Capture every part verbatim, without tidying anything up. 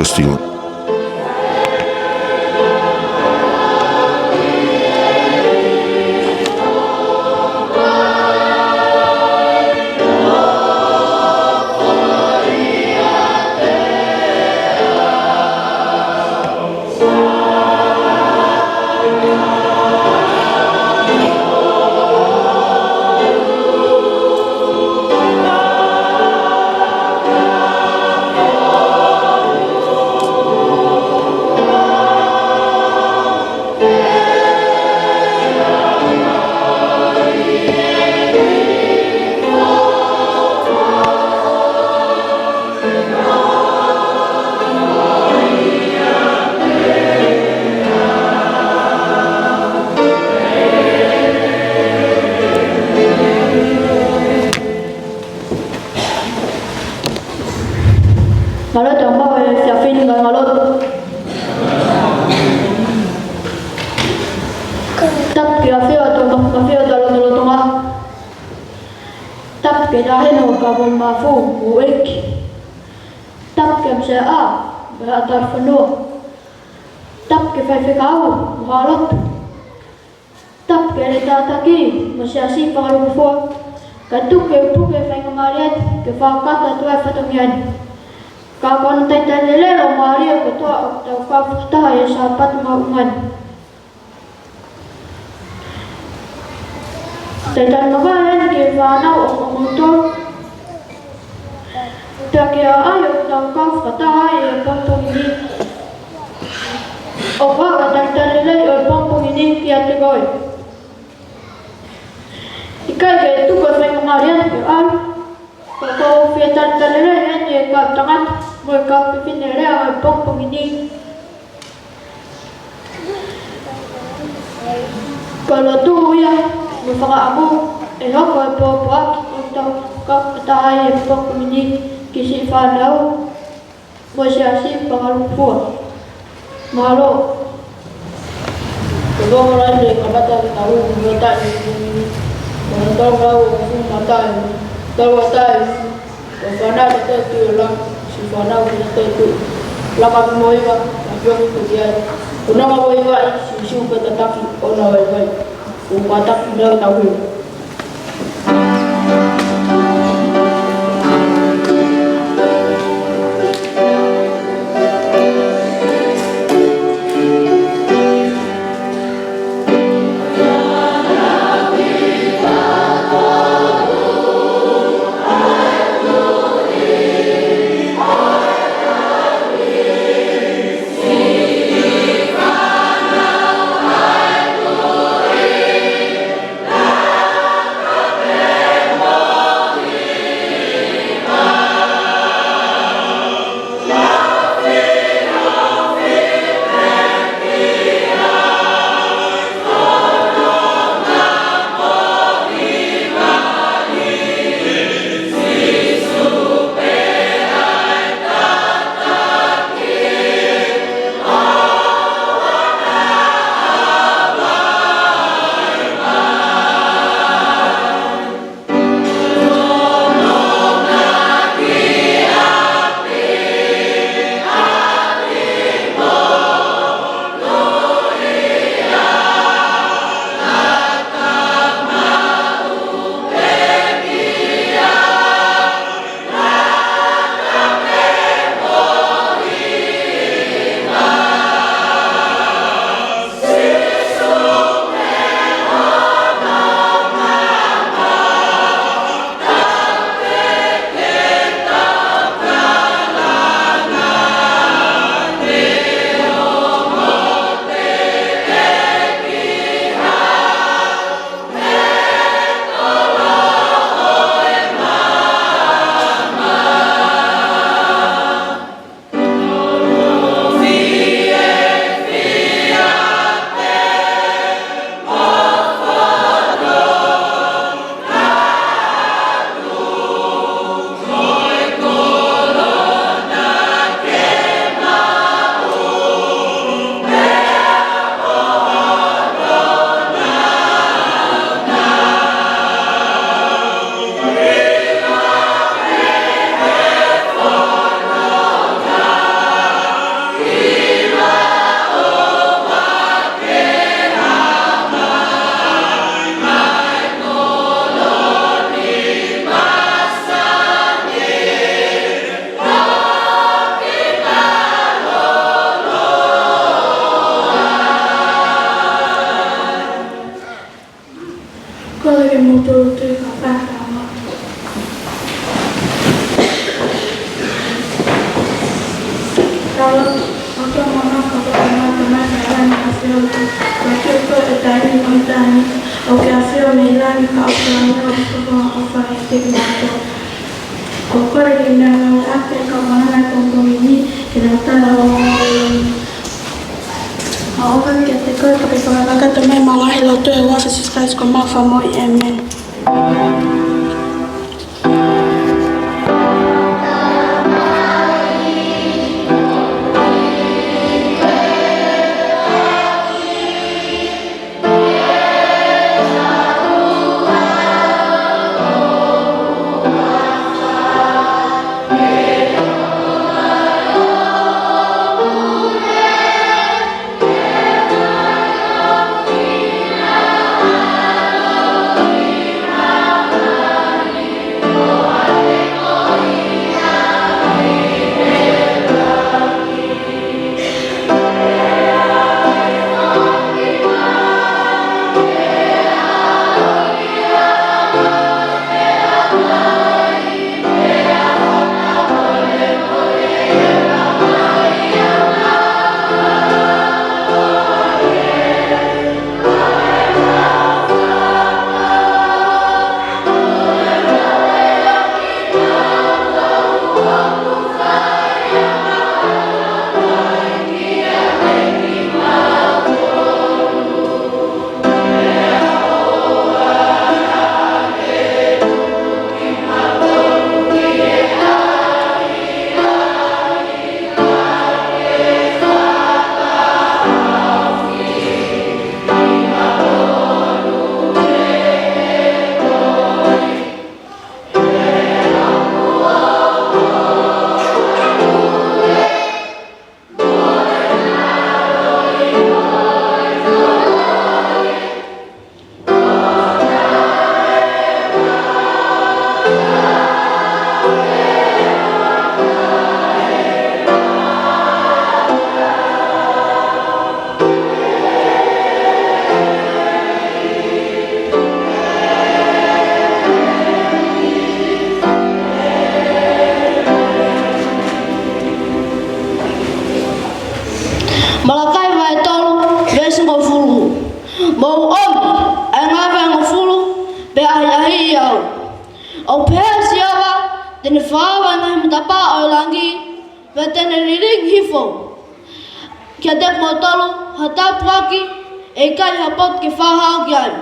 Sting. Mālō e tau maʻu e efiafi ni, mālō. Tapu ki he ʻafio ʻa e Tamai, ʻafio ʻa e lotolotonga. Tapu ki he taʻahine ʻo e kau maʻu mafu mo e ʻeiki. Tapu ki he meʻa ʻa e ʻa e tauhi fonua. Tapu ki he faifekau mo e ʻalotu. Tapu ki he lelei tataki mo e siasi fakalūkufua. Kae tuku ke u puke e faingamālie ke fakakakato atu e fatongia ni. Ka ko hono talitali lelei ʻo mālie kotoa ʻoku tau kau fakataha he Sāpate mahuʻinga ni. Talitali mavahe eni ki he fānau ʻoʻoku. Pea ke ʻai ʻo tau kau fakataha ʻi he pongipongi ni. ʻOku ʻoatu e talitali lelei ʻo e pongipongi ni kiate koe. ʻIkai ke tuku e faingamālie ke ʻalu. Ka ʻoku ou fie talitali lelei heni e kau tangata mo e kau fefine lea ʻo e pongipongi ni. Ko e lotu ia mo e fakaʻamu ʻe hoko e pōpoaki ʻo tau kau fakataha ʻi he pongipongi ni ki siʻi fānau mo e siasi fakalūkufua. Mālō. Ko e konga lahi e kamata ke tau ui mo taʻi ni. Ko e tau ngau o fu matai. Tau atai. Ko e fānau te te tu la. Siʻi fānau te te tu. Laka mo iva. Ka fio ki tu ki ai. Ko nonga mo iva i. Siʻi siu pe tataki. ʻOna vaivai. Ko e pataki mo tau ui. ʻOtua Māfimafi, ko koe ʻa e Tamai ʻo e langi mo e ʻaho, ʻoku ke ʻafio ʻi he taimi mo e taimi, ʻoku ke ʻafio mei langi, ka ʻoku ke langa ʻo tuku ʻa e ʻofa kiate kimautolu. ʻOku ou kole ke ke ngāue ʻaki ʻa e kau malanga ʻo e pongipongi ni, ke nau tala ʻo ʻofa kiate koe, pea ke fakakakato mai ʻemau ngaahi lotu ʻi he huafa ʻo Sīsū Kalaisi ko homau Fakamoʻui. ʻĒmeni. Malakai vahe tolu, veesi hongofulu. Mou ʻomi ʻa e ngāue vahehongofulu, pea ʻahiʻahiʻi au. ʻOku pehē ʻe Sihova, te ne fakaava ʻa e ngaahi matapā ʻo e langi, pea te ne lilingi hifo kiate kimoutolu ha tāpuaki ʻe ʻikai ha potu ke fakahao ki ai.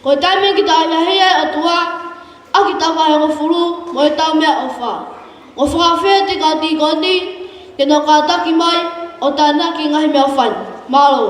Ko e taimi ke tau ʻahiʻahiʻi ai e ʻOtua ʻaki ʻetau vahehongofulu mo ʻetau meʻaʻofa. ʻOku ou fakaafeʻi atu e kau tīkoni ke nau kātaki mai ʻo tānaki e ngaahi meʻaʻofa ni. Mālō.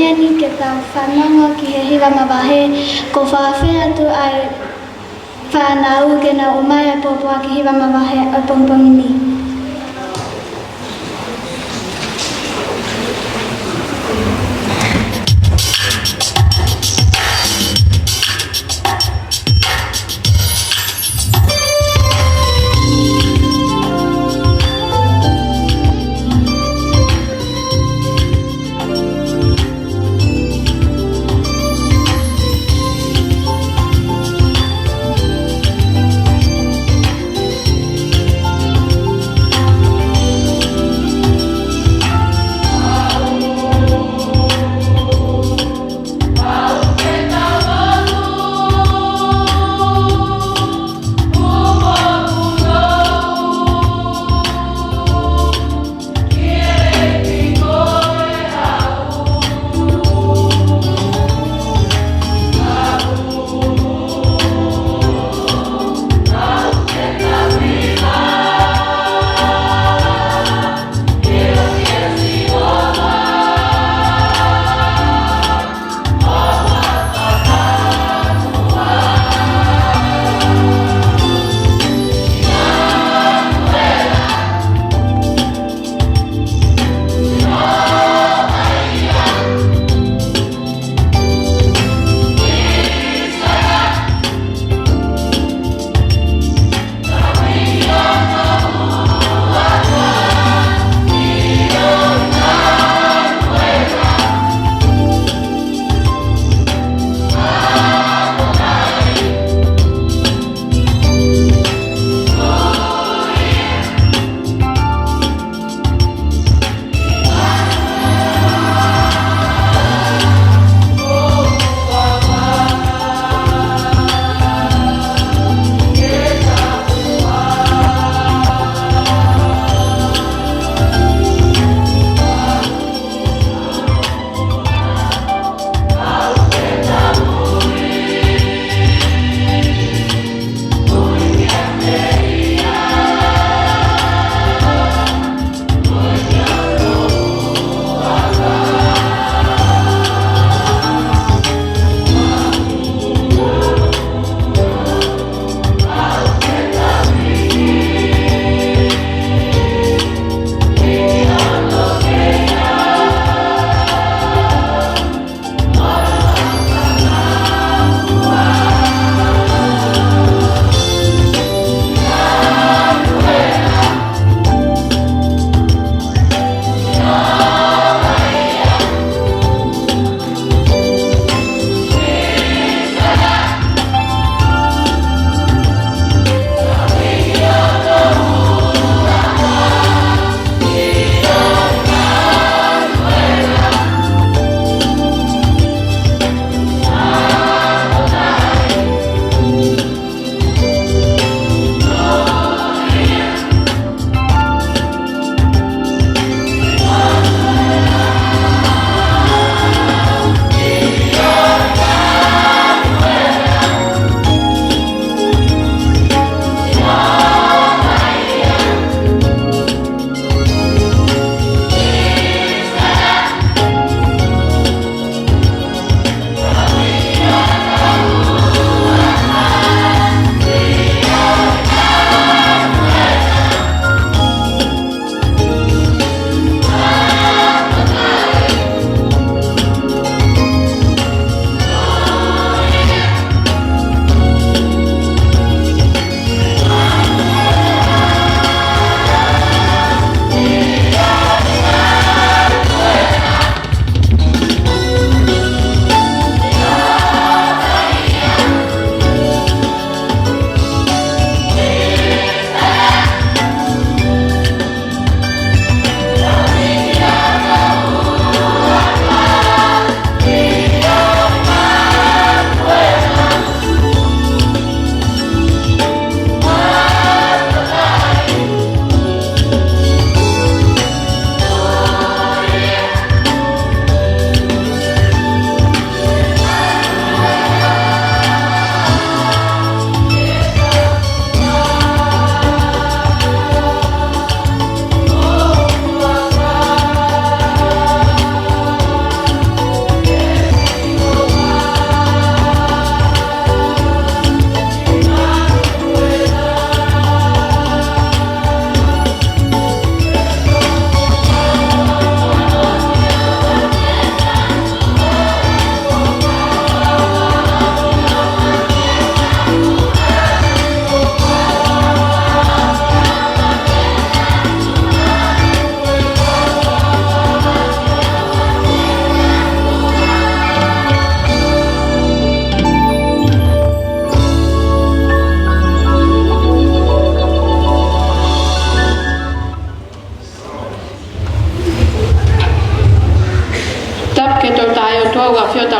Eni ke tau fanongo ki he hiva mavahe, ko fē atu ʻa e fānau ke nau ʻomai ʻa e pōpoaki hiva mavahe ʻo e pongipongi ni.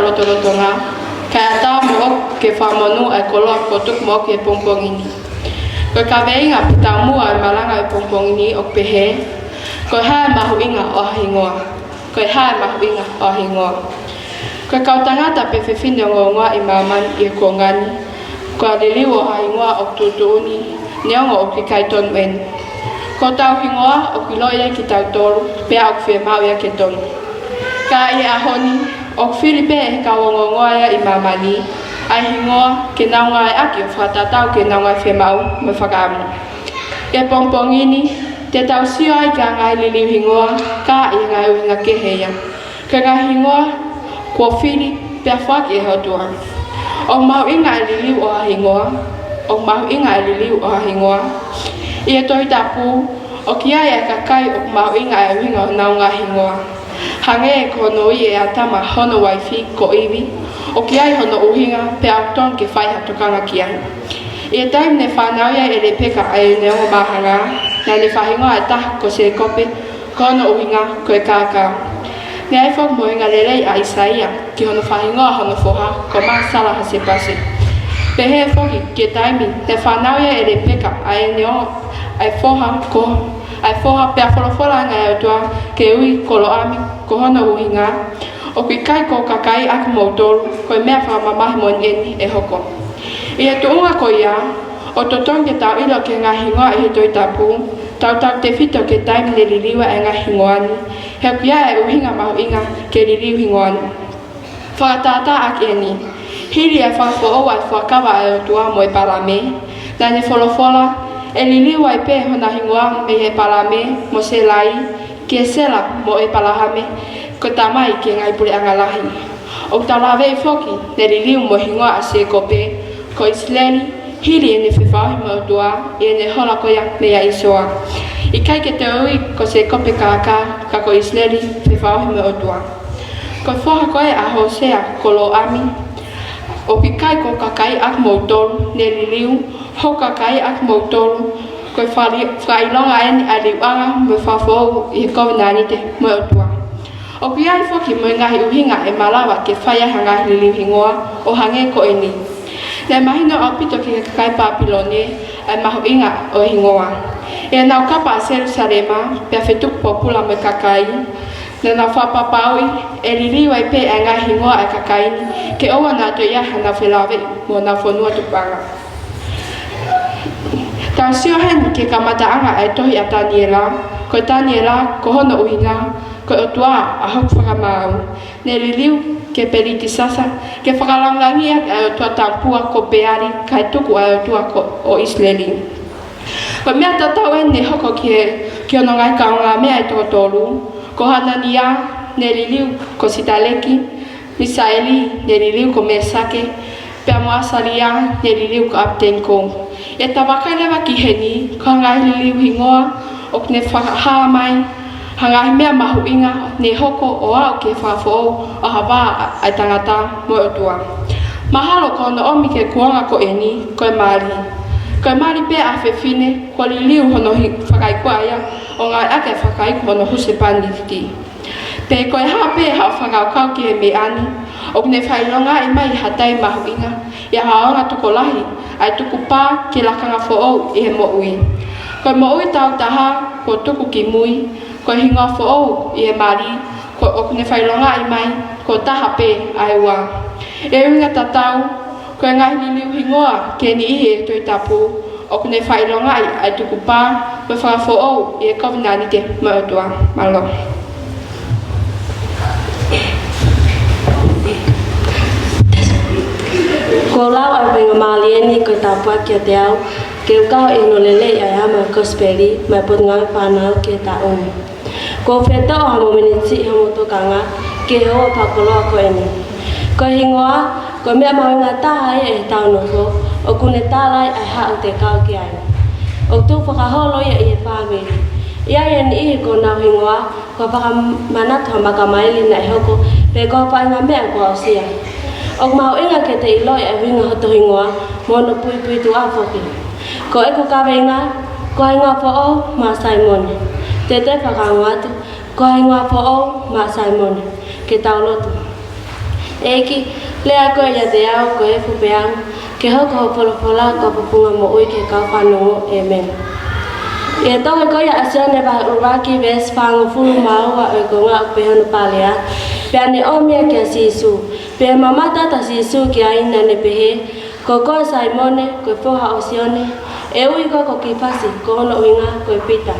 lotolotonga, kae ʻatā moʻoku ke fakamonū ʻa e koloa kuo tuku moʻoku he pongipongi ni. Ko e kaveinga pē taumuʻa ʻo e malanga ʻo e pongipongi ni ʻoku pehē: Ko e hā e mahuʻinga ʻo ha hingoa? Ko e hā e mahuʻinga ʻo ha hingoa? Ko e kau tangata pe fefine ongoongoa ʻi māmani ʻi he kuonga ni, ko e liliu ʻo ha hingoa ʻoku tuʻutuʻuni, neongo ʻoku ʻikai tonu eni. Ko hotau hingoa ʻoku ʻiloʻi ai kitautolu, pea ʻoku fiemaʻu ia ke tonu. Ka ʻi he ʻaho ni, ʻoku fili pē ʻe he kau ongoongoa ia ʻi māmani ʻa e hingoa ke nau ngāueʻaki ʻo fakatatau ki heʻenau ngaahi fiemaʻu mo e fakaʻamu. ʻI he pongipongi ni, te tau sio ai ki ha ngaahi liliu hingoa, ka ʻi he ngaahi ʻuhinga kehe ia. Ko e ngaahi hingoa kuo fili pea foaki ʻe he ʻOtua. ʻOku mahuʻinga e liliu ʻo ha hingoa? ʻOku mahuʻinga e liliu ʻo ha hingoa? ʻI he Tohi Tapu, ʻoku ʻi ai e kakai ʻoku mahuʻinga e ʻuhinga ʻo honau ngaahi hingoa. Hangē ko hono ui ʻe ʻAtama hono uaifi ko ʻIvi, ʻoku ʻi ai hono ʻuhinga pea ʻoku tonu ke fai ha tokanga ki ai. ʻI he taimi ne fānau ai ʻe Lepeka ʻa ʻene ongo māhanga, naʻa ne fakahingoa e taha ko Sēkope, ko hono ʻuhinga ko e kākā. Naʻe ʻi ai foki mo e ʻuhinga lelei ʻa ʻIsaia ki hono fakahingoa hono foha ko Māsala Hasepase. Pehē foki ki he taimi ne fānau ai ʻe Lepeka ʻa ʻene ongo, ʻa e foha ko, ʻa e foha, pea folofola ange ʻa e ʻOtua ke ui ko Loʻami, ko hono ʻuhinga, ʻOku ʻikai ko ho kakai ʻa kimoutolu, ko e meʻa fakamamahi moʻoni eni ʻe hoko. ʻI he tuʻunga ko ia, ʻoku totonu ke tau ʻilo ki he ngaahi hingoa ʻi he Tohi Tapu, tautautefito ki he taimi ne liliu ai e ngaahi hingoa ni, he ʻoku ʻi ai e ʻuhinga mahuʻinga ki he liliu hingoa ni. Fakatātā ʻaki eni, hili e fakafoʻou ʻa e fuakava ʻa e ʻOtua mo e Palame, naʻa ne folofola, ʻe liliu ai pē hona hingoa mei he Palame mo Sēlai, ki he Sela mo ʻĒpalahame, ko e tamai ki he ngaahi puleʻanga lahi. ʻOku tau lave foki, ne liliu mo e hingoa ʻa Sēkope ko ʻIsileli, hili ʻene fefaʻuhi mo e ʻOtua ʻi heʻene hola ko ia meia ʻĪsoa. ʻIkai ke toe ui ko Sēkope kākā, ka ko ʻIsileli, fefaʻuhi mo e ʻOtua. Ko e foha ko ē ʻa Hōsea ko Loʻami, ʻOku ʻikai ko ho kakai ʻa kimoutolu, ne liliu, ho kakai ʻa kimoutolu. Ko e fali-, fakaʻilonga eni ʻa e liliuʻanga mo e fakafoʻou ʻi he kovinānite mo e ʻOtua. ʻOku ʻi ai foki mo e ngaahi ʻuhinga ʻe malava ke fai ai ha ngaahi liliu hingoa, ʻo hangē ko eni. Naʻe mahino ʻaupito ki he kakai Pāpilone ʻa e mahuʻinga ʻo e hingoa. ʻI heʻenau kapa ʻa Selusalema, pea fetuku pōpula mo e kakai, naʻa nau fakapapauʻi ʻe liliu ai pē ʻa e ngaahi hingoa ʻa e kakai ni, ke ʻoua naʻa toe ʻi ai hanau felāveʻi mo honau fonua tupuʻanga. Tau sio heni ki he kamataʻanga ʻa e tohi ʻa Taniela. Ko Taniela, ko hono ʻuhinga, Ko e ʻOtua ʻa hoku fakamaau. Ne liliu kia Pelitisasa ke fakalāngilangiʻi ʻa e ʻotua tāpua ko Peali, kae tuku ʻa e ʻOtua ko, ʻo ʻIsileli. Ko e meʻa tatau eni ne hoko ki he, ki hono ngaahi kaungāmeʻa ʻe toko tolu. Ko Hanania, ne liliu ko Sitaleki, Misaeli, ne liliu ko Mesake, pea mo ʻAsalia, ne liliu ko ʻApitenikō. ʻI heʻeta vakai leva ki heni, ko e ngaahi liliu hingoa ʻoku ne fakahā mai ha ngaahi meʻa mahuʻinga ne hoko ʻo aʻu ki he fakafoʻou ʻo ha vā ʻa e tangata mo e ʻOtua. Mahalo ko hono ʻomi ki he kuonga ko eni, ko e mali. Ko e mali pē ʻa e fefine, kuo liliu hono hi-, fakaiku ʻa ia, ʻo ngāueʻaki e fakaiku hono husepāniti. Pe ko e hā pē haʻo fakakaukau ki he meʻa ni, ʻoku ne fakaʻilongaʻi mai ha taimi mahuʻinga ʻi ha ʻaonga tokolahi ʻa e tukupā ki he lakanga foʻou ʻi he moʻui. Ko e moʻui tautaha kuo tuku ki mui, ko e hingoa foʻou ʻi he mali, ko ʻoku ne fakaʻilongaʻi mai, ko e taha pē ʻa e ua. ʻI he ʻuhinga tatau, ko e ngaahi liliu hingoa ki he niʻihi ʻi he Tohi Tapu, ʻoku ne fakaʻilongaʻi ʻa e tukupā mo e fakafoʻou ʻi he kovinānite mo e ʻOtua. Mālō. Kuo lau ʻa e faingamālie ni ko e tāpuaki kiate au, ke u kau ʻi hono lelei ʻa e ʻaho ʻo e Kosipeli maʻá e Potungāue Fānau ki he taʻu ni. Kuo u fie toʻo ha momeniti ʻi hoʻomo tokanga ki he houa fakakoloa ko eni. Ko e hingoa, ko e meʻa mahuʻinga taha ia ʻi heʻetau nofo, ʻoku ne tala ai ʻa e haʻu te kau ki ai. ʻOku tuʻu fakaholo ia ʻi he fāmili. ʻI ai e niʻihi ko honau hingoa, ko e fakamanatu ha makamaili naʻe hoko, pe ko ha faʻahinga meʻa kuo aʻusia. ʻOku mahuʻinga ke te ʻiloʻi ʻa e ʻuhinga hoto hingoa, mo hono puipuituʻa foki. Ko ʻeku kaveinga, ko ha hingoa foʻou maʻa Saimone. Te u toe fakaongo atu, ko ha hingoa foʻou maʻa Saimone. Ke tau lotu. ʻEiki, lea koe ʻiate au, ko e efu pē au, ke hoko hoʻo folofola ko ha pupunga moʻui ki he kau fanongo. ʻĒmeni. ʻI he tohi ko ia ʻa Sione vahe ʻuluaki veesi fāngofulu mā ua ʻo e konga ʻoku pehē hono fakalea: Pea ne ʻomi ia kia Sīsū. Pea mamata atu ʻa Sīsū ki ai, naʻa ne pehē, Ko koe Saimone, ko e foha ʻo Sione, ʻe ui koe ko Kifasi, ko hono ʻuhinga ko e Pita.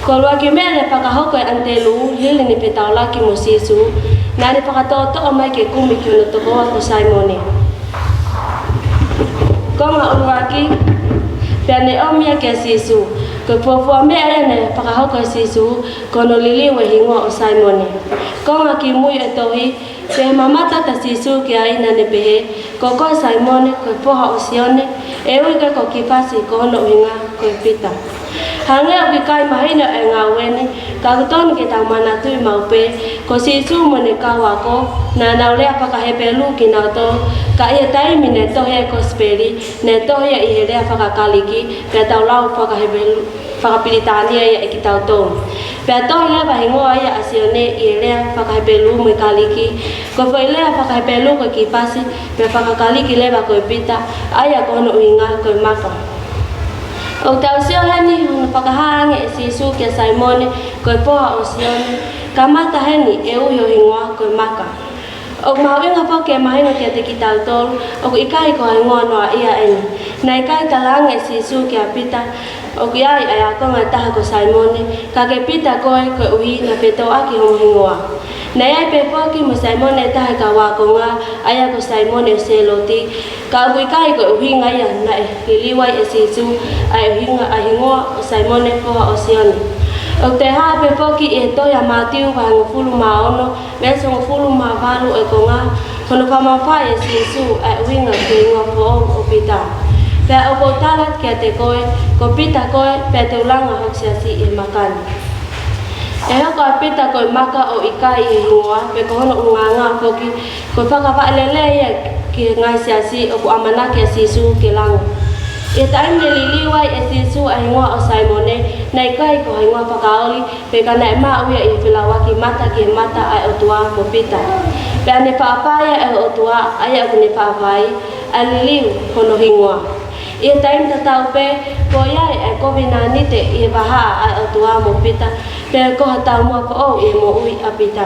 Ko e ʻuluaki meʻa ne fakahoko ʻe ʻAnitelū hili ne fetaulaki mo Sīsū, naʻa ne fakatoʻotoʻo mai ke kumi ki hono tokoua ko Saimone. Konga ʻuluaki, pea ne ʻomi ia kia Sīsū. Ko e fuofua meʻa ia ne fakahoko ʻe Sīsū, ko hono liliu e hingoa ʻo Saimone. Konga kimui e tohi: Pea mamata atu ʻa Sīsū ki ai, naʻa ne pehē, Ko koe Saimone, ko e foha ʻo Sione, ʻe ui koe ko Kifasi, ko hono ʻuhinga ko e Pita. Hangē ʻoku ʻikai mahino e ngāue ni, ka ʻoku totonu ke tau manatuʻi maʻu pē, ko Sīsū mo ʻene kau ako, naʻa nau lea faka-Hepelū kinautolu, ka ʻi he taimi ne tohi ai e Kosipeli, ne tohi ia ʻi he lea faka-Kaliki, pea tau lau faka-Hepelū, faka-Pilitānia ia ʻe kitautolu. Pea tohi leva e hingoa ia ʻa Sione ʻi he lea faka-Hepelū mo e Kaliki, ko e foʻi lea faka-Hepelū ko Kifasi, pea faka-Kaliki leva ko e Pita, ʻa ia ko hono ʻuhinga ko e maka. ʻOku tau sio heni hono fakahā ange ʻe Sīsū kia Saimone, ko e foha ʻo Sione, kamata heni e ui ho hingoa ko e maka. ʻOku mahuʻinga foki ke mahino kiate kitautolu, ʻoku ʻikai ko ha hingoa noaʻia eni. Naʻe ʻikai talaange ʻe Sīsū kia Pita ʻoku ʻi ai ʻa e ākonga ʻe taha ko Saimone, ka ke Pita koe koeʻuhi naʻe fetōʻaki homo hingoa. Naʻe ʻi ai pē foki mo Saimone ʻe taha e kau ākonga, ʻa ia ko Saimone ʻo Seloti, ka ʻoku ʻikai ko e ʻuhinga ia naʻe liliu ai ʻe Sīsū ʻa e ʻuhinga, ʻa e hingoa ʻo Saimone foha ʻo Sione. ʻOku toe hā pē foki ʻi he tohi ʻa Mātiu vahe hongofulu mā ono, veesi hongofulu mā valu ʻo e konga, hono fakamafaiʻi ʻe Sīsū ʻa e ʻuhinga ki he hingoa foʻou ʻo Pita. Pea ʻoku ou tala kiate koe, ko Pita koe, pea te u langa hoku siasi ʻi he maka ni. ʻE hoko ʻa Pita ko e maka ʻo ʻikai ʻi he hingoa, pe ko hono ʻulungaanga foki, ko e fakavaʻe lelei ia ki he ngaahi siasi ʻoku ʻamanaki ʻa Sīsū ke langa. ʻI he taimi ne liliu ai ʻe Sīsū ʻa e hingoa ʻo Saimone, naʻe ʻikai ko ha hingoa fakaoli, pea ka naʻe maʻu ia ʻi he felauʻaki mata ki he mata ʻa e ʻOtua mo Pita. Pea ne faʻa fai ʻe he ʻOtua ʻa ia ʻoku ne faʻa fai, ʻa e liliu hono hingoa. ʻI he taimi tatau pē, ko ia ʻa e kovinānite ʻi he vahaʻa ʻa e ʻOtua mo Pita, pea ko ha taumuʻa foʻou ʻi he moʻui ʻa Pita.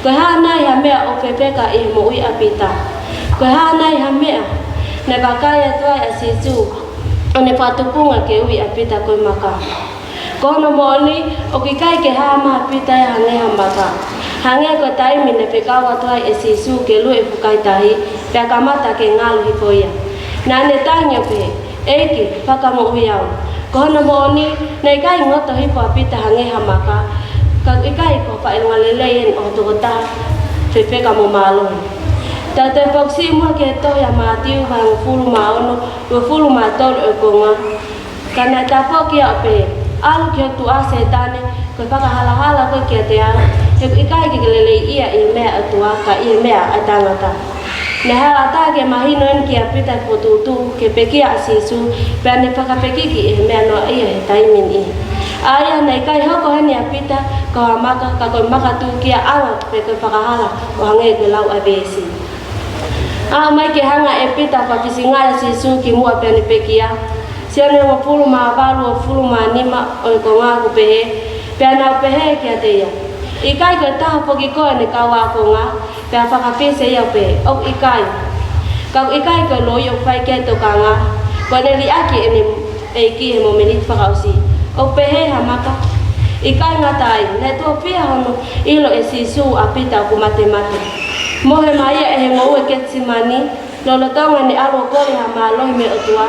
Ko e hā nai ha meʻa ʻoku fefeka ʻi he moʻui ʻa Pita? Ko e hā nai ha meʻa naʻe vakai atu ai ʻa Sīsū ʻo ne fakatupunga ke ui ʻa Pita ko e maka? Ko hono moʻoni, ʻoku ʻikai ke hā mai ʻa Pita ia hangē ha maka. Hangē ko e taimi ne fekau atu ai ʻe Sīsū ke lue e fukahi tahi, pea kamata ke ngalu hifo ia. Naʻa ne tangi ʻo pehē, ʻEiki, fakamoʻui au. Ko hono moʻoni, naʻe ʻikai ngoto hifo ʻa Pita hangē ha maka, ka ʻoku ʻikai ko ha faʻahinga lelei eni ʻo ha tokotaha fefeka mo mālohi. Tau toe fakaʻosi muʻa ki he tohi ʻa Mātiu vahe hongofulu mā ono, uofulu mā tolu ʻo e konga. Ka naʻe tafoki ia ʻo pehē, ʻAlu ki hoku tuʻa Sētane, ko e fakahalahala koe kiate au, he ʻoku ʻikai ke ke leleiʻia ʻi he meʻa ʻa e ʻOtua, ka ʻi he meʻa ʻa e tangata. Naʻe hala ʻatā ke mahino eni kia Pita e fokotuʻutuʻu ke pekia ʻa Sīsū, pea ne fakapekiki ʻi he meʻa noaʻia he taimi ni. ʻA ia naʻe ʻikai hoko heni ʻa Pita ko ha maka, ka ko e maka tūkia ʻanga pē ko e fakahala ʻo hangē ko e lau ʻa e veesi. Aʻu mai ke hanga ʻe Pita ʻo fakafisingaʻi ʻa Sīsū kimuʻa pea ne pekia. Sione hongofulu mā valu, uofulu mā nima ʻo e konga ʻoku pehē, Pea nau pehē kiate ia, ʻIkai ko e taha foki koe ʻo ʻene kau ākonga? Pea fakafisi ia ʻo pehē, ʻOku ʻikai. Ka ʻoku ʻikai ko e loi ʻoku fai ki ai e tokanga, ko ʻene liʻaki ʻene ʻeiki he momeniti fakaʻosi. ʻOku pehē ha maka? ʻIkai ngata ai, naʻe tuʻo fiha hono ʻilo ʻe Sīsū ʻa Pita ʻoku matemate. Mohe mai ia ʻi he ngoue Ketisemani, lolotonga ʻene ʻalu ʻo kole ha mālohi mei he ʻOtua,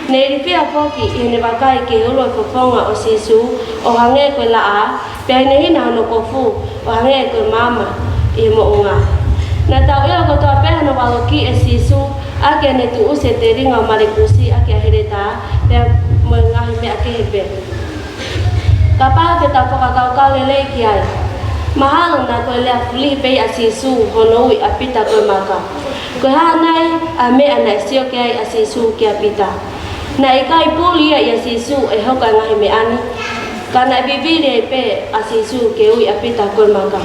ne ilifia foki ʻi heʻene vakai ki he ulu ʻo e fofonga ʻo Sīsū ʻo hangē ko e laʻā, pea hinehina hono kofu ʻo hangē ko e maama ʻi he moʻunga. Naʻa tau ʻilo kotoa pē hono valokiʻi ʻe Sīsū ʻaki ʻene tuʻusi e telinga ʻo Malekusi ʻaki ʻa e heletā, pea mo e ngaahi meʻa kehe pē. Kapau te tau fakakaukau lelei ki ai, mahalo naʻa ko e lea fulihi pē ia ʻa Sīsū hono ui ʻa Pita ko e maka. Ko e hā nai ʻa e meʻa naʻe sio ki ai ʻa Sīsū kia Pita? Naʻe ʻikai puli ia ʻia Sīsū ʻe hoko e ngaahi meʻa ni, ka naʻe vivili ai pē ʻa Sīsū ke ui ʻa Pita ko e maka.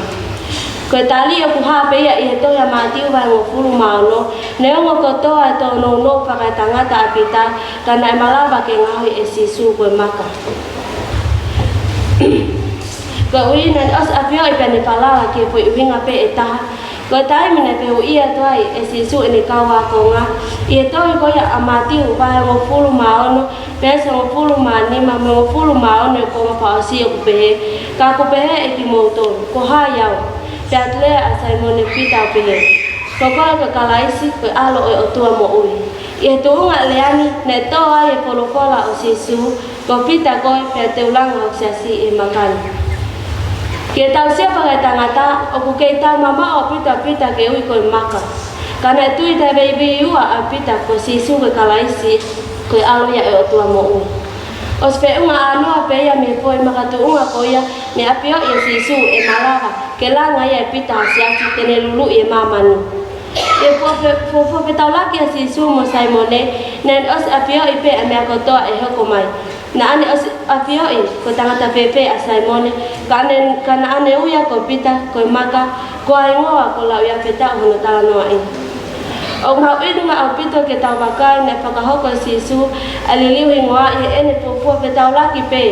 Ko e tali ʻoku hā pē ia ʻi he tohi ʻa Mātiu vahe hongofulu mā ono: Neongo kotoa e tōnounou fakaetangata ʻa Pita, ka naʻe malava ke ngaohi ʻe Sīsū ko e maka. Koeʻuhi naʻe ʻosi ʻafioʻi pea ne falala ki he foʻi ʻuhinga pē ʻe taha. Ko e taimi naʻe fehuʻi atu ai ʻe Sīsū ʻene kau ākonga, ʻi he tohi ko ia ʻa Mātiu vahe hongofulu mā ono, veesi hongofulu mā nima mo e hongofulu mā ono ʻi he konga fakaʻosi, ʻoku pehē: Ka ʻoku pehē ʻe kimoutolu, ko hai au? Pea lea ʻa Saimone Pita ʻo pehē: Ko koe ko e Kalaisi, ko e ʻAlo ʻo e ʻOtua moʻui. ʻI he tuʻunga ʻo e lea ni, naʻe tō ai e folofola ʻo Sīsū: Ko Pita koe, pea te u langa hoku siasi ʻi he maka ni. Ki heʻetau sio fakaetangata, ʻoku kei taumamaʻo ʻaupito ʻa Pita ke ui ko e maka. Ka naʻe tui taʻeveiveiveiua ʻa Pita ko Sīsū ko e Kalaisi, ko e ʻAlo ia ʻo e ʻOtua moʻui. ʻOsi feʻunga ʻānoa pē ia mei he foʻi makatuʻunga ko ia, ne ʻafioʻi ʻe Sīsū ʻe malava ke langa ia ʻe Pita ha siasi te ne luluʻi e māmani. ʻI he fuofua, fuofua fetaulaki ʻa Sīsū mo Saimone, naʻá ne ʻosi ʻafioʻi pē ʻa e meʻa kotoa ʻe hoko mai. Naʻá ne ʻosi ʻafioʻi ko e tangata fēfē ʻa Saimone, ka ne, ka naʻá ne ui ia ko Pita, ko e maka, ko ha hingoa kuo lauʻi ʻa Pita ʻo hono talanoaʻi. ʻOku mahuʻinga ʻaupito ke tau vakai naʻe fakahoko ʻe Sīsū ʻa e liliu hingoa ʻi heʻene fuofua fetaulaki pē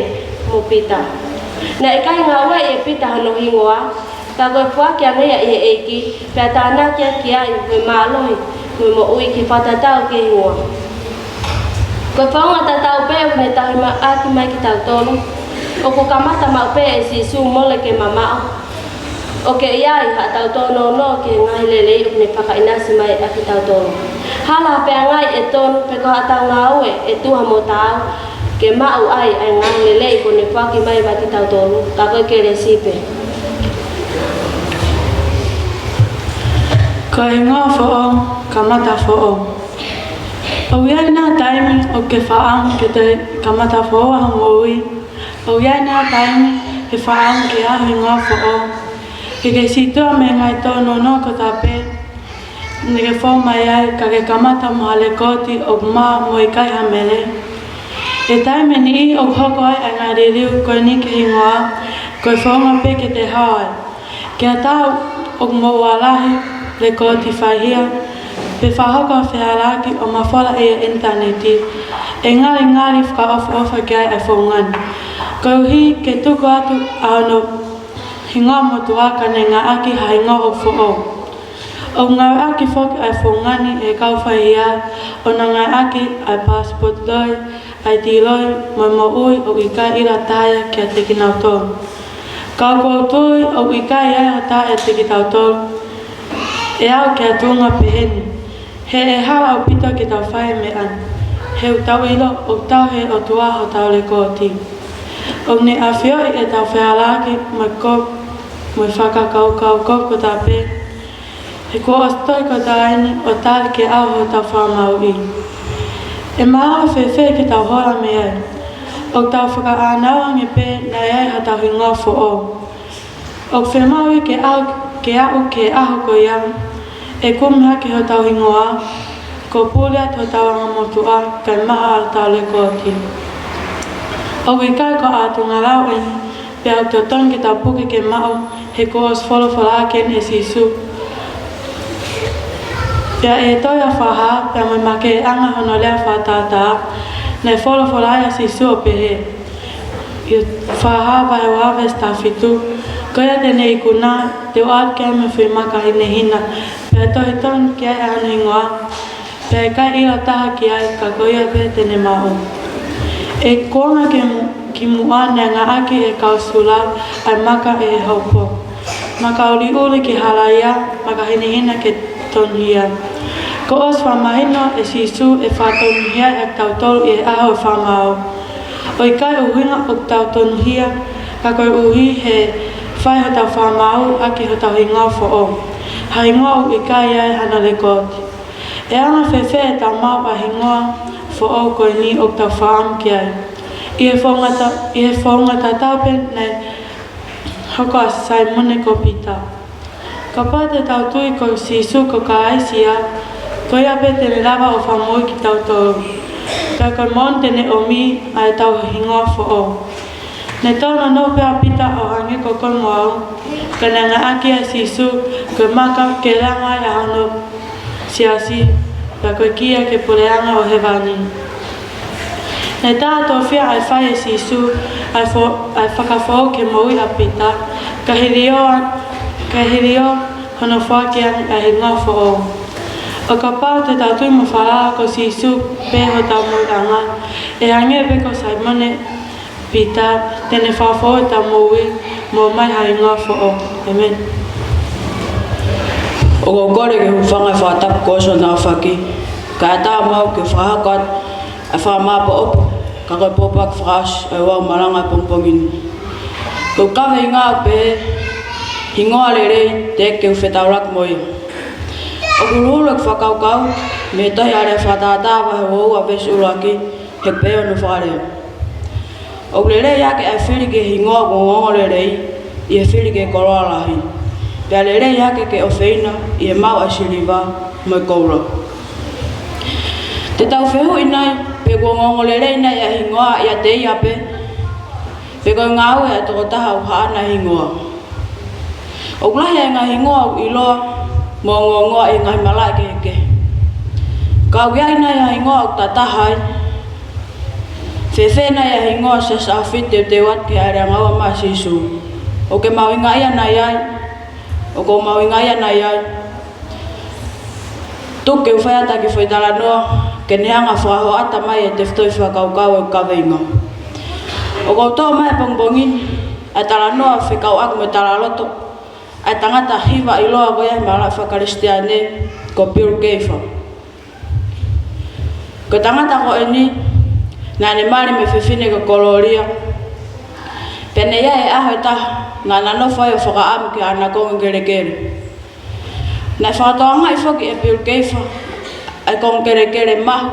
mo Pita. Naʻe ʻikai ngāueʻi ʻe Pita hono hingoa, ka ko e foaki ange ia ʻe he ʻEiki, pea tānaki ʻaki ai mo e mālohi mo e moʻui ke fakatatau ki he hingoa. Ko e founga tatau pē ʻoku ne tauhi mai, ʻaki mai kitautolu. ʻOku kamata maʻu pē ʻe Sīsū mole ke mamaʻo, ʻo ke ʻi ai haʻatau tōnounou ki he ngaahi lelei ʻoku ne fakaʻinasi mai ʻaki kitautolu. Hala pē ʻa e ngaahi ʻe tonu pe ko haʻatau ngāue ʻe tuha mo taau ke maʻu ai ʻa e ngaahi lelei kuo ne foaki mai maʻa kitautolu, ka ko e kelesi pē. Ko e hingoa foʻou, kamata foʻou. ʻOku ʻi ai nai ha taimi ʻoku ke fakaʻamu ke toe kamata foʻou hoʻo moʻui? ʻOku ʻi ai nai ha taimi ʻoku ke fakaʻamu ke ʻai ho hingoa foʻou? Ke ke sītuʻa mei he ngaahi tōnounou kotoa pē naʻá ke fou mai ai, ka ke kamata mo ha lekooti ʻoku mā mo ʻikai ha mele. ʻI he taimi ʻe niʻihi ʻoku hoko ai ʻa e ngaahi liliu ko eni ki he hingoa ko e founga pē ke te hao ai. Ki ha taha ʻoku mou ʻalu lahi, lekooti faihia, pe fakahoko ha fehālaaki ʻo mafola ʻi he ʻinitaneti, ʻe ngalingali fakaʻofoʻofa ki ai ʻa e founga ni, koeʻuhi ke tuku atu ʻa hono hingoa motuʻa ka ne ngāueʻaki ha hingoa ʻoku foʻou. ʻOku ngāueʻaki foki ʻa e founga ni ʻe he kau faihia ʻo na ngāueʻaki ʻa e paasipooti loi, ʻa e ʻaiti loi, mo e moʻui ʻoku ʻikai ʻilo ha taha ia kiate kinautolu. Ka ʻoku ou tui ʻoku ʻikai ʻi ai ha taha ʻiate kitautolu ʻe aʻu ki ha tuʻunga pehē ni. He ʻe hala ʻaupito ke tau fai e meʻa ni, he ʻoku tau ʻilo ʻoku tauhi ʻe he ʻOtua hotau lekooti. ʻOkú ne ʻafioʻi ʻetau fehālaaki mo e ko-, mo e fakakaukau kotoa pē. He kuo ʻosi toki kotoa eni ʻo tali ke ʻauha hotau fakamāuʻi. ʻE malava fēfē ke tau hola mei ai? ʻOku tau fakaʻānaua ange pē naʻe ʻi ai haʻatau hingoa foʻou. ʻOku fiemaʻu ia ke ʻaʻu, ke aʻu ki he ʻaho ko ia ʻe kumi hake hotau hingoa, kuo puli atu hotau anga motuʻa kae maʻa ʻetau lekooti. ʻOku ʻikai ko ha ʻatungalau eni, pea ʻoku totonu ke tau puke ke maʻu, he kuo ʻosi folofola ʻaki eni ʻe Sīsū. Pea ʻi he tohi ʻa Fakahā, pea mo e makehe ʻanga hono lea fakatātā, naʻe folofola ai ʻa Sīsū ʻo pehē, ʻi Fakahā vahe ua veesi taha fitu: Ko ia te ne ikuna, te u ʻoatu ki ai mo e foʻi maka hinehina, pea tohi tonu ki ai ʻa hono hingoa, pea ʻe ʻikai ʻilo ha taha ki ai, ka ko ia pē te ne maʻu. ʻE kuonga ki mu-, kimuʻa naʻe ngāueʻaki ʻe he kau Siu ʻa e maka ʻi he houpo, maka ʻuliʻuli ke halaia, maka hinehina ke tonuhia. Kuo ʻosi fakamahino ʻe Sīsū ʻe fakatonuhia ʻa kitautolu ʻi he ʻaho ʻo e fakamaau. ʻOku ʻikai ʻuhinga ʻoku tau tonuhia, ka koeʻuhi he fai hotau fakamaau ʻaki hotau hingoa foʻou, ha hingoa ʻoku ʻikai ʻi ai hano lekooti. ʻE anga fēfē ʻetau maʻu ʻa e hingoa foʻou ko eni ʻoku tau fakaʻamu ki ai? ʻI he founga ta-, ʻi he founga tatau pē naʻe hoko ʻa Saimone ko Pita. Kapau te tau tui ko Sīsū ko Kalaisi ia, ko ia pē te ne lava ʻo fakamoʻui kitautolu. Pea ko e moʻoni te ne ʻomi ʻa ʻetau hingoa foʻou. Ne tō nounou pē ʻa Pita ʻo hangē ko koe mo au, ka naʻe ngāueʻaki ʻa Sīsū ko e maka ke langa ai ʻa hono siasi, pea ko e kia ki he puleʻanga ʻo hēvani. Ne tā tofiʻa ʻa e fai ʻe Sīsū ʻa e fo-, ʻa e fakafoʻou ki he moʻui ʻa Pita, ka hiliō, ka hiliō hono foaki ange ʻa e hingoa foʻou. ʻO kapau te tau tui mo falala ko Sīsū pē hotau moʻuiʻanga, ʻe hangē pē ko Saimone Pita, te ne fakafoʻou ʻetau moʻui mo ʻomai ha hingoa foʻou. ʻĒmeni. ʻOku ou kole ke u hūfanga he fakatapu kuo ʻosi hono aofaki, kae ʻatā mo au ke fakahoko atu ʻa e fakamāʻopoʻopo, ka ko e pōpoaki fakaʻosi ʻo ʻeku malanga he pongipongi ni. Ko e kaveinga ʻoku pehē: Hingoa lelei, teʻeki ke u fetaulaki mo ia. ʻOku ʻuliʻuli ʻeku fakakaukau mei he tohi ʻa Lea Fakatātā vahe uaua veesi ʻuluaki, he ʻoku pehē hono fakalea: ʻOku lelei hake ʻa e fili ki he hingoa ʻoku ongoongo lelei ʻi he fili ki he koloa lahi, pea lelei hake ke ʻofeina ʻi he maʻu ʻa e siliva mo e koula. Te tau fehuʻi nai pe ʻoku ongoongo lelei nai ʻa e hingoa ʻiate ia pē, pe ko e ngāue ʻa e tokotaha ʻoku haʻana e hingoa. ʻOku lahi e ngaahi hingoa ʻoku ʻiloa mo ongoongoa ʻi he ngaahi malaʻe kehekehe. Ka ʻoku ʻi ai nai ha hingoa ʻoku tātātaha ai? Fēfē nai ʻa e hingoa Siasi ʻAhofitu Teuteu Atu ki he ʻAliʻanga Ua maʻa Sīsū? ʻOku ke mahuʻingaʻia nai ai? ʻOku ou mahuʻingaʻia nai ai? Tuku ke u fai atu ha kiʻi foʻi talanoa ke ne hanga ʻo fakahoʻata mai e tefitoʻi fakakaukau ʻo e kaveinga. ʻOku ou toʻo mai he pongipongi ni ʻa e talanoa fekauʻaki mo e talaloto ʻa e tangata hiva ʻiloa ko ia he malaʻe faka-Kalisitiane ko Bill Gaither. Ko e tangata ko eni naʻa ne mali mei he fefine ko Kololia. Pea naʻe ʻi ai e ʻaho ʻe taha naʻa na nofo ai ʻo fakaʻamu ki haʻana konga kelekele. Naʻe fakatokangaʻi foki ʻe Bill Gaither ʻa e konga kelekele mahu,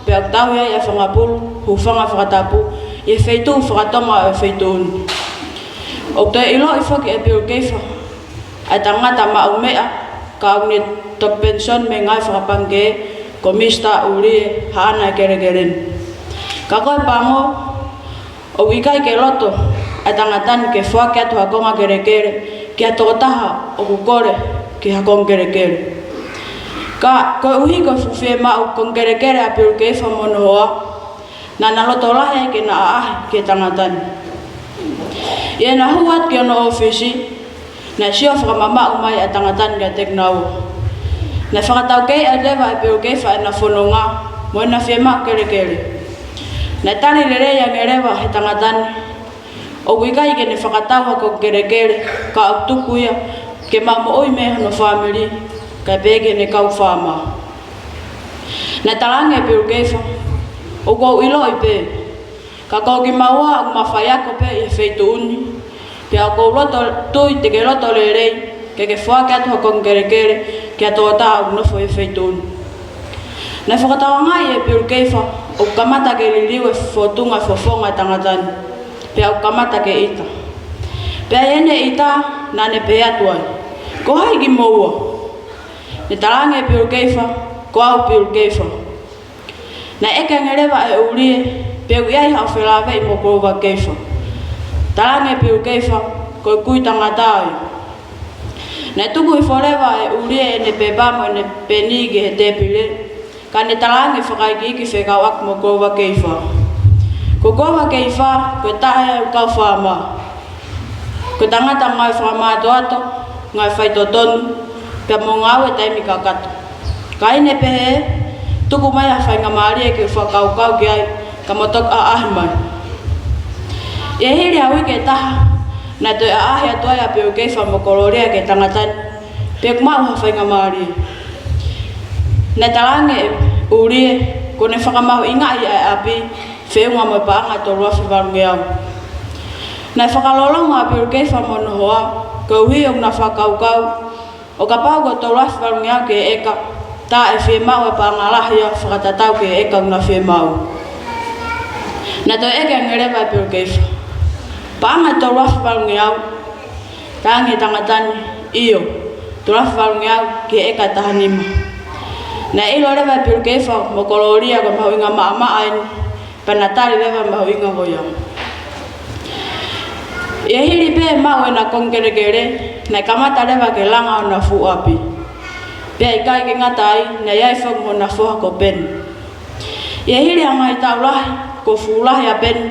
pea ʻoku tauhi ai ʻa e fanga pulu, hūfanga he fakatapu, ʻi he feituʻu fakatonga ʻo e feituʻu ni. ʻOku toe ʻiloʻi foki ʻe Bill Gaither ʻa e tangata maʻu meʻa, ka ʻoku ne toki penisoni mei he ngāue fakapangikē, ko Misa ʻUlie haʻana e kelekele ni. Ka ko e pango, ʻoku ʻikai ke loto ʻa e tangata ni ke foaki atu ha konga kelekele ki ha tokotaha ʻoku kole ki ha konga kelekele. Ka koeʻuhi ko e fuʻu fiemaʻu konga kelekele ʻa Bill Gaither mo hono hoa, naʻa na loto lahi ai ke na ʻaʻahi ki he tangata ni. ʻI heʻena hū atu ki hono ʻōfisi, naʻe sio fakamamaʻu mai ʻa e tangata ni kiate kinaua. Naʻe fakataukeiʻi atu leva ʻe Bill Gaither ʻena fononga mo ʻena fiemaʻu kelekele. Naʻe tali lelei ange leva ʻe he tangata ni ʻoku ʻikai ke ne fakatau ha konga kelekele, ka ʻoku tuku ia ke maʻu moʻui mei hono fāmili, kae pehē ki heʻene kau faama. Naʻe talaange ʻe Bill Gaither, ʻOku ou ʻiloʻi pē, ka ko kimaua ʻoku ma faiako pē ʻi he feituʻu ni, pea ʻoku ou loto tui te ke loto lelei ke ke foaki atu ha konga kelekele ki ha tokotaha ʻoku nofo ʻi he feituʻu ni. Naʻe fakatokangaʻi ʻe Bill Gaither ʻoku kamata ke liliu e fōtunga fofonga ʻo e tangata ni, pea ʻoku kamata ke ʻita. Pea ʻi heʻene ʻita, naʻa ne pehē atu ai, Ko hai kimoua? Ne talaange ʻe Bill Gaither, Ko au Bill Gaither. Naʻe ʻeke ange leva ʻe ʻUlie pe ʻoku ʻi ai haʻo felāveʻi mo Grover Gaither. Talaange ʻe Bill Gaither, Ko e kui tangata ia. Naʻe tuku hifo leva ʻe ʻUlie ʻene pepa mo ʻene peni ki he tēpile, ka ne talaange fakaikiiki fekauʻaki mo Grover Gaither. Ko Grover Gaither, ko e taha ia ʻo e kau faama. Ko e tangata ngāue fakamātoato, ngāue faitotonu, pea mo ngāue taimi kakato. Ka ʻi heʻene pehē, Tuku mai ha faingamālie ke u fakakaukau ki ai, ka mo toki ʻaʻahi mai. ʻI he hili ha uike ʻe taha, naʻe toe ʻaʻahi atu ai ʻa Bill Gaither mo Kololia ki he tangata ni, pe ʻoku maʻu ha faingamālie. Naʻe talaange ʻe ʻUlie kuo ne fakamahuʻingaʻi ʻa e ʻapi, feʻunga mo e paʻanga ʻe tolu afe valungeau. Naʻe fakalolonga ʻa Bill Gaither mo hono hoa, koeʻuhi ʻoku na fakakaukau, ʻo kapau ko e tolu afe valungeau ki he ʻeka, tā ʻe fiemaʻu e paʻanga lahi ia fakatatau ki he ʻeka ʻoku na fiemaʻu. Naʻe toe ʻeke ange leva ʻe Bill Gaither, Paʻanga ʻe tolu afe valungeau? Talaange ʻe he tangata ni, ʻIo, tolu afe valungeau ki he ʻeka ʻe taha nima. Naʻe ʻilo leva ʻe Bill Gaither mo Kololia ko e mahuʻinga maʻamaʻa eni, pea na tali leva e mahuʻinga ko ia. ʻI he hili pē maʻu ʻena kongelekele, naʻe kamata leva ke langa hona fuʻu ʻapi. Pea ʻikai ke ngata ai, naʻe ʻi ai foki mo hona foha ko Peni. ʻI he hili ha ngaahi taʻu lahi, kuo fuʻu lahi ʻa Peni,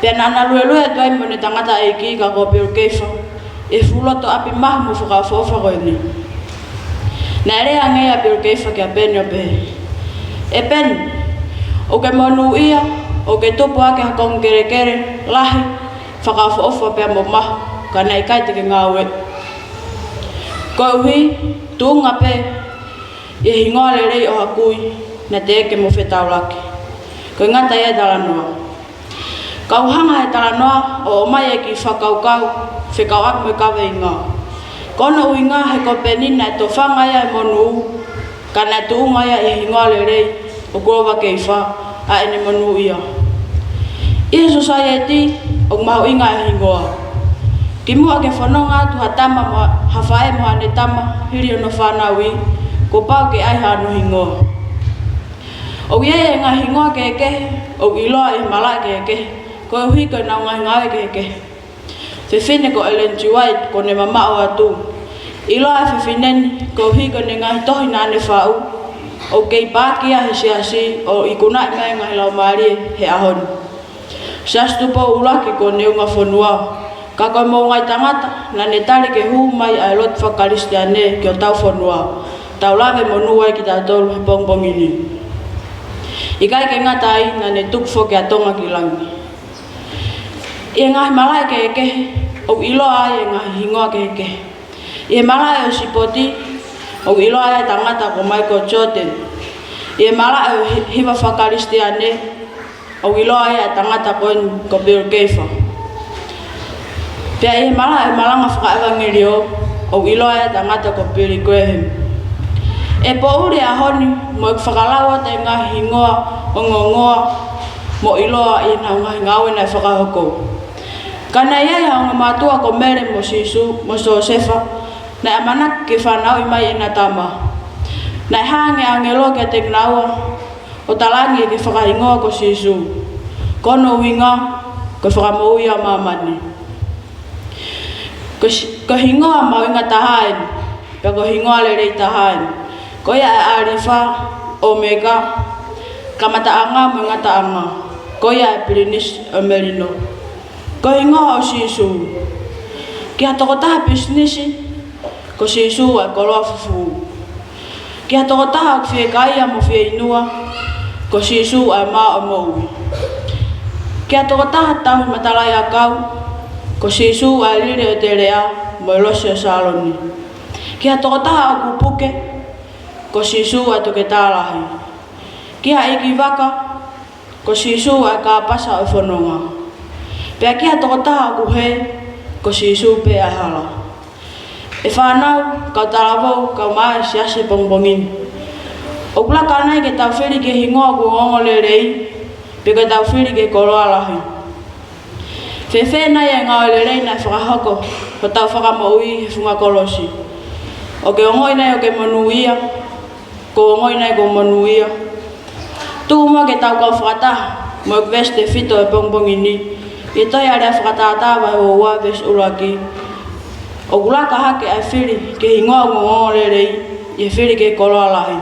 pea naʻá na luelue atu ai mo ʻene tangataʻeiki ko Pili Keifa ʻi he fuʻu loto ʻapi mahu mo fakaʻofoʻofa ko eni. Naʻe lea ange ʻa Pili Keifa kia Peni ʻo pehē, ʻE Peni, ʻokú ke monūʻia, ʻokú ke tupu hake ha kongelekele lahi, fakaʻofoʻofa pea mo mahu, ka naʻe ʻikai te ke ngāueʻi. Koeʻuhi, tuʻunga pē ʻi he hingoa lelei ʻo ha kui, naʻá te ʻeke mo fetaulaki. Ko e ngata ia e talanoa. Kau hanga he talanoa ʻo ʻomai e kiʻi fakakaukau fekauʻaki mo e kaveinga. Ko hono ʻuhinga he ko Peni naʻe tofanga ia he monū, ka naʻe tuʻunga ia ʻi he hingoa lelei ʻo Kuloa Keifa, ʻa ʻene monūʻia. ʻI he sōsaieti, ʻoku mahuʻinga e hingoa. Kimuʻa ke fononga atu ha tama mo ha faʻē mo haʻane tama hili hono fānaui, kuo pau ke ʻi ai hano hingoa. ʻOku ʻi ai e ngaahi hingoa kehekehe ʻoku ʻiloa ʻi he malaʻe kehekehe, koeʻuhi ko ʻenau ngaahi ngāue kehekehe. Fefine ko Ellen G. White kuó ne mamaʻo atu. ʻIloa e fefine ni koeʻuhi ko ʻene ngaahi tohi naʻá ne faʻu, ʻoku kei paaki ia he siasi ʻo ikunaʻi mai e ngaahi laumālie he ʻaho ni. Siasi Tupou ʻUluaki ko Neunga Fonua, ka ko e moʻungaʻi tangata naʻá ne tali ke hū mai ʻa e lotu fakakalisitiane ki hotau fonua, tau lave monū ai kitautolu he pongipongi ni. ʻIkai ke ngata ai, naʻá ne tuku foki ʻa Tonga ki langi. ʻI he ngaahi malaʻe kehekehe, ʻoku ʻiloa ai e ngaahi hingoa kehekehe. ʻI he malaʻe ʻo e sipoti, ʻoku ʻiloa ai e tangata ko Michael Jordan. ʻI he malaʻe ʻo e hi-, hiva fakakalisitiane, ʻoku ʻiloa ai e tangata ko eni ko Pili Keifa. Pea ʻi he malaʻe ʻo e malanga fakaʻevangeliō, ʻoku ʻiloa ai e tangata ko Billy Graham. ʻE poʻuli e ʻaho ni mo ʻeku fakalau atu e ngaahi hingoa ongoongoa mo ʻiloa ʻi heʻenau ngaahi ngāue naʻe fakahoko. Ka naʻe ʻi ai ha ongo mātuʻa ko Mele mo Sīsū mo Siosefa, naʻe ʻamanaki ke fanauʻi mai ʻena tama. Naʻe hā ange ʻa e ʻāngelo kiate kinaua, ʻo talaange ke fakahingoa ko Sīsū. Ko hono ʻuhinga, ko e Fakamoʻui ʻo māmani. Ko Si-, ko e hingoa mahuʻinga taha eni, pea ko e hingoa lelei taha eni. Ko ia e ʻAlifa, ʻOmeka, kamataʻanga mo e ngataʻanga. Ko ia e Pilinisi ʻo e Melino. Ko e hingoa ʻo Sīsū. Ki ha tokotaha pisinisi, ko Sīsū ʻa e koloa fufū. Ki ha tokotaha ʻoku fiekaia mo fieinua, ko Sīsū ʻa e mā ʻo e moʻui. Ki ha tokotaha tauhi matalaʻiʻakau, ko Sīsū ʻa e lile ʻo e teleʻa mo e losi ʻo Sāloni. Ki ha tokotaha ʻoku puke, ko Sīsū ʻa e toketā lahi. Ki ha ʻeikivaka, ko Sīsū ʻa e kāpasa ʻo e fononga. Pea ki ha tokotaha ʻoku hē, ko Sīsū pē ʻa e hala. ʻE fānau, kau talavou, kau mai siasi pongipongi ni. ʻOku laka nai ke tau fili ki he hingoa ʻoku ongoongo lelei, pe ko ʻetau fili ki he koloa lahi? Fēfē nai e ngāue lelei naʻe fakahoko hotau Fakamoʻui he funga kolosi? ʻOkú ke ongoʻi nai ʻokú ke monūʻia? ʻOkú ke ongoʻi nai ʻokú ke monūʻia? Tuku muʻa ke tau kau fakataha mo e veesi tefito he pongipongi ni, ʻi he tohi ʻa e Lea Fakatātā vahe ua ua veesi ʻuluaki. ʻOku laka hake ʻa e fili ki he hingoa ʻoku ongoongo lelei, ʻi he fili ki he koloa lahi.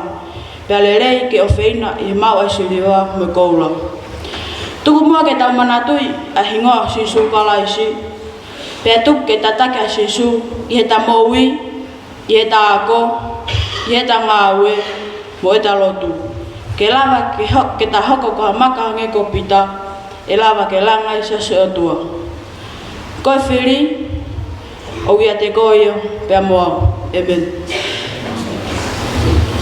Pea lelei ke ʻofeina ʻi he maʻu ʻa e siliva mo e koula. Tuku muʻa ke tau manatuʻi ʻa e hingoa ʻo Sīsū Kalaisi, pea tuku ke tataki ʻa Sīsū ʻi heʻeta moʻui, ʻi heʻeta ako, ʻi heʻeta ngāue, mo ʻeta lotu. Ke lava ke ho-, ke ta hoko ko ha maka hangē ko Pita, ʻe lava ke langa ai e siasi ʻo e ʻOtua. Ko e fili, ʻoku ʻiate koe ia pea mo au. ʻĒmeni.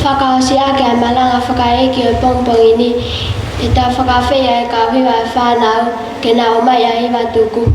Fakaʻosi ʻaki ʻa e malanga fakaʻeiki ʻo e pongipongi ni, ʻe tau fakaafeʻi ʻa e kau hiva ʻa e fānau ke na ʻomai ʻa e hiva tuku.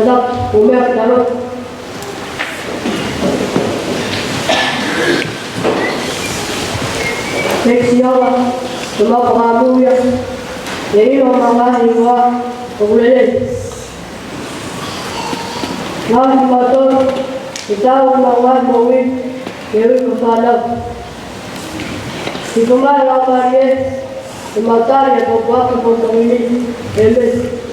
Tapu, ʻo meʻa ki talo. Thanks, Sihova, ʻoku mau fakamālō ʻi he ʻilo ʻemau ngaahi hingoa ʻoku lelei. Ngaahi mautolu, ʻi he tau ʻemau ngaahi moʻui, ke ui ko e fānau. Hifo mai ʻa e Laumālie, ke mau tali ʻa e pōpoaki ʻo e pongipongi ni. ʻĒmeni.